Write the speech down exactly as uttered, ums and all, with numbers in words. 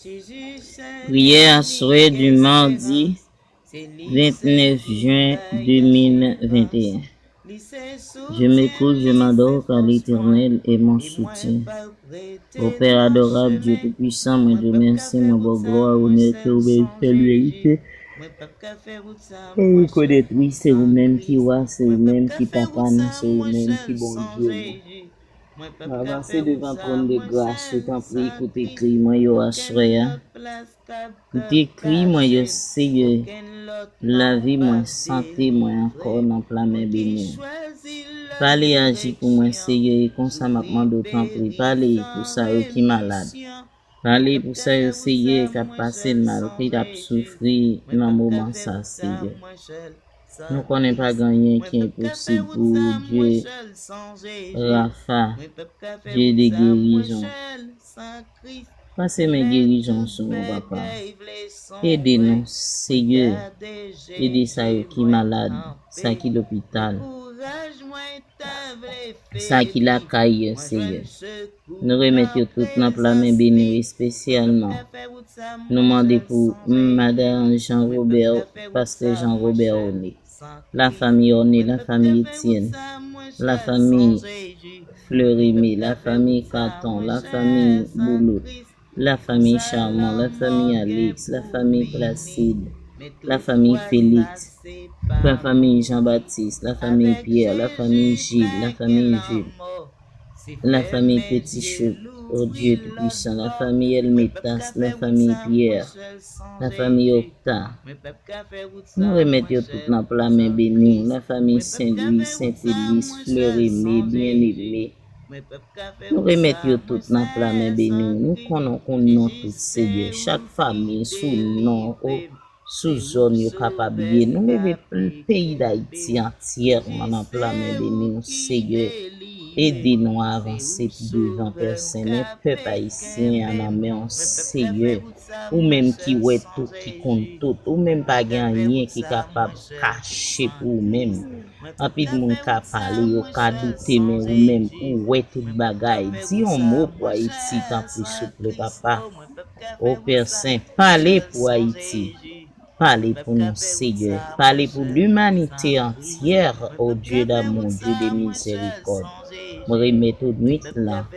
Priyè aswè di madi vennèf jen de mil venteyen. Je m'écoule, je m'adore car l'Éternel est mon soutien. O Pè adorab, Dye Toupisan, mwen di w mèsi, mwen ba w glwa, onè ke ou merite, ou merite. Mwen rekonèt, wi, se ou menm ki wa, se ou menm ki papa nou, se ou menm ki Bondye nou. Mwen avanse devan twòn de gras ou, tanpri, koute kri mwen yo aswè a. Koute kri mwen yo, Seyè. Lavi mwen, sante mwen ankò nan pla men beni w. Pale, aji pou mwen, Seyè, e konsa m ap mande w, tanpri, pale pou sa yo ki malad. Pale pou sa yo, Seyè, k ap pase mal, ki ap soufri nan moman sa, Seyè. Nou konnen pa gen anyen ki enposib pou ou, Dye Rafa, Dye de gerizon. Pase men gerizon sou nou, papa. Ede nou, Seyè. Ede sa yo ki malad, sa ki lopital, sa ki lakay yo, Seyè. Nou remèt yo tout nan pla men beni w espesyalman. Nou mande pou Madan Jean Robert, Pastè Jean Robert One, la famille Orne, la famille Etienne, la famille Fleurimé, la famille Caton, la famille Boulout, la famille Charmant, la famille Alex, la famille Placide, la famille Félix, la famille Jean-Baptiste, la famille Pierre, la famille Gilles, la famille Jules, la famille Petit Chou, oh Dieu Tout-Puissant, la famille Elmetas, la famille Pierre, la famille Octa. Nou remèt yo tout nan pla men beni w, la famille Saint-Louis, Saint-Élice, Fleurimé, Bien-Aimé. Nou remèt yo tout nan pla men beni w. Nou konnen w konn non tout, Seyè. Chak fanmi sou non, o, sou zòn yo kapab ye. Nou leve p-, peyi Dayiti antyèman nan pla men beni w, Seyè. Ede nou avanse pi devan, Pè Sen. Men pèp ayisyen an nan men w, Seyè. Ou menm ki wè tout, ki konn tout. Ou menm pa gen anyen ki kapab kache pou ou menm. Anpil moun ka pale, yo ka doute, men ou menm, ou wè tout bagay. Di yon mo pou Ayiti, tanpri, souple, papa. O Pè Sen, pale pou Ayiti. Pale pou nou, Seyè. Pale pou limanite antyè, o Dye damou, Dye de mizèrikòd. Mwen remèt ou nwit lan.